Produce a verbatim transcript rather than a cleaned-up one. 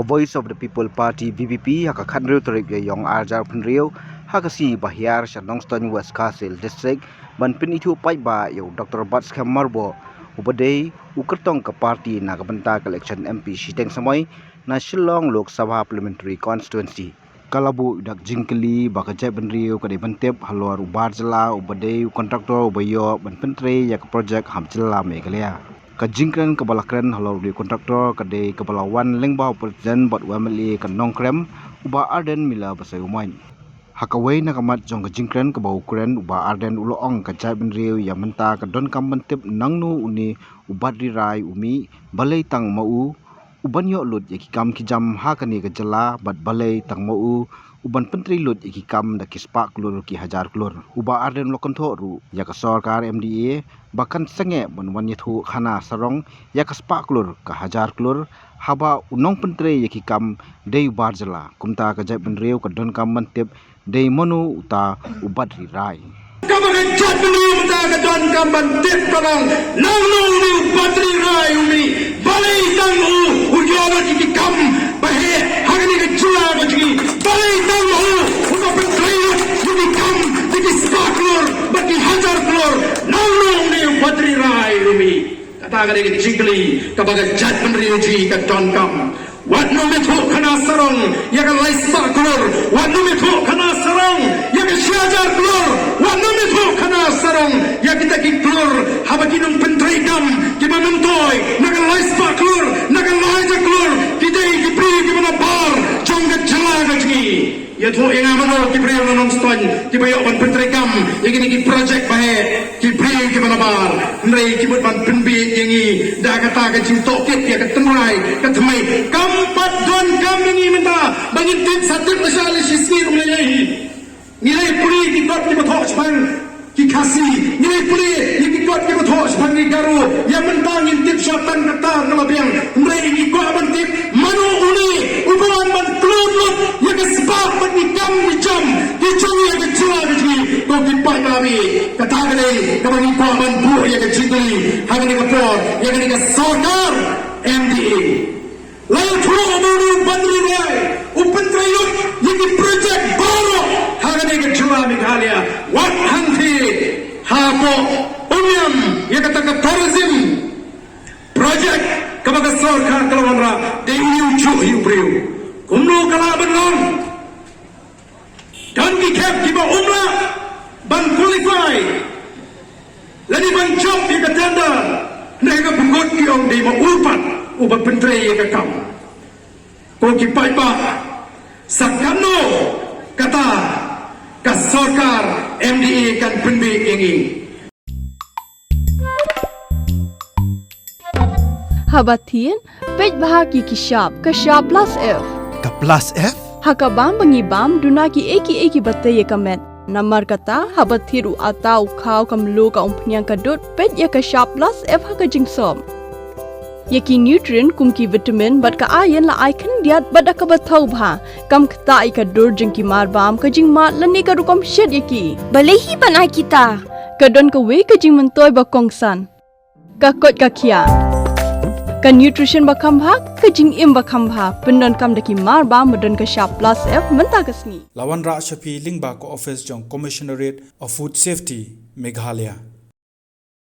Ka Voice of the People Party, V P P, ha ka khathynriew tarik Ïaïong arhajar phew hynriew, ha ka sngi ba hiar sha Nongstoiñ, West Khasi Hills District, ban pynithuh paidbah ïa u Doctor Batskhem Myrboh, uba dei u kyrtong ka party na ka bynta ka election M P shiteng samoi na Shillong Lok Sabha Parliamentary Constituency. Ka la buh da ka jingkylli ba ka jaitbynriew ka dei ban tip halor u bar jylla uba dei u contractor uba ïoh ban pyntrei ïa ka project ha jylla Meghalaya. Ka jingkren kaba la kren halor u dei u contractor ka dei kaba la wan lyngba u President bad u M L A ka Nongkrem, u Bah Ardent Miller Basaiawmoit. Ha kawei na ka mat jong ka jingkren kaba u kren, u Bah Ardent u la ong ka jaitbynriew ïa mynta ka donkam ban tip nangno une u Bat Ri Rai u mih, balei tang ma u u ban ïoh lut ïa ki kam ki jam ha kane ka jylla, bad balei tang ma u u ban pyntrei lut ïa ki kam da ki spah klur ki hajar klur. U Bah Ardent u la kynthoh ruh ïa ka sorkar M D A ba kan sangeh ban wan ïathuh khana sarong ïa ka spah klur ka hajar klur, haba u nongpyntrei ïa ki kam dei u bar jylla. Kumta ka jaitbynriew ka donkam ban tip dei mano uta u Bat Ri Rai. Kaba ka jaitbynriew mynta ka donkam ban tip ka long, nangno une u Bat Ri Rai u mih, balei tang ma u u ïoh lut ïa ki kam ba heh ha kane ka jylla ka jong ngi, balei tang ma u u nongpyntrei lut ïa ki kam da ki spah klur bad ki hajar klur, nangno une u Bat Ri Rai u mih. Kata ka dei ka jingkylli kaba ka jaitbynriew jong ngi ka donkam. Wat nym ïathuh khana sarong ïa ka lai spah klur, wat nym ïathuh khana sarong ïa ka shi hajar klur, wat nym ïathuh khana sarong ïa kita ki klur, haba ki nongpyntrei kam kiba myntoi na ka lai spah klur, na ka lai hajar klur, ki dei ki briew kiba nabar jong ka jylla ka jong ngi. Ïathuh ïa nga mano ki briew na Nongstoiñ kiba ïoh ban pyntrei kam ïa kine ki project ba heh, ki briew kiba nabar. Hynrei ki mut ban pynbieit ïa ngi da kata ka jingtohkit ïa ka tynrai ka thymmai. Kam pat donkam ïa ngi mynta ba ngin tip sa tip lashai la shisngi ruh ym lei lei hi. Ngi leit pule ki kot kiba thoh shaphang ki Khasi, ngi leit pule ïa ki kot kiba thoh shaphang ki Garo. Ïa mynta ngin tip shwa tang kata ka la biang. Hynrei ngi kwah ban tip mano une uba wan ban khlad lut ïa ka spah bad ki kam ki jam ki jong ïa ka jylla ka jong ngi. Ko ki paidbah, kata ka dei kaba ngi kwah ban buh ïa ka jingkylli ha kane ka por ïa kane ka sorkar M D A. La ïathuh ba u Bat Ri Rai u pyntrei lut ïa ki project baroh ha kane ka jylla Meghalaya. Wat hangtei hapoh Umiam ïa kata ka tourism project kaba ka sorkar ka la wanrah, dei u juh hi u briew. Kumno ka lah ban long? Don ki khep kiba um lah ban qualify lane ban jop ïa ka tender, ne ka pyngut ki ong dei ma u pat uba pyntrei ïa ka kam. Ko ki paidbah, sa katno kata ka sorkar M D A kan pynbieit ïa ngi? Haba thied, peit bha ki ki shap, ka shap plus F. Ka plus F? Ha ka bam ba ngi bam, duna ki ei ki ei kiba tei ïa ka met. Namar kata, haba thied u atta, u khaw, ka mluh, ka umphniang, ka dud, peit ïa ka shap plus F ha ka jingsop. Ïa ki nutrient kum ki vitamin bad ka iron la ai khyndiat bad da kaba thaw bha. Kam ktah ïa ka dur jong ki mar bam, ka jingmad lane ka rukom shet ïa ki. Balei hi ban ai kita? Ka don kawei ka jingmyntoi ba kongsan. Ka koit ka khiah. Ka nutrition ba kham bha, ka jingim ba kham bha. Pyndonkam da ki mar bam ba don ka shap plus F mynta ka sngi. La wanrah sha phi lyngba ka office jong Commissionerate of Food Safety, Meghalaya.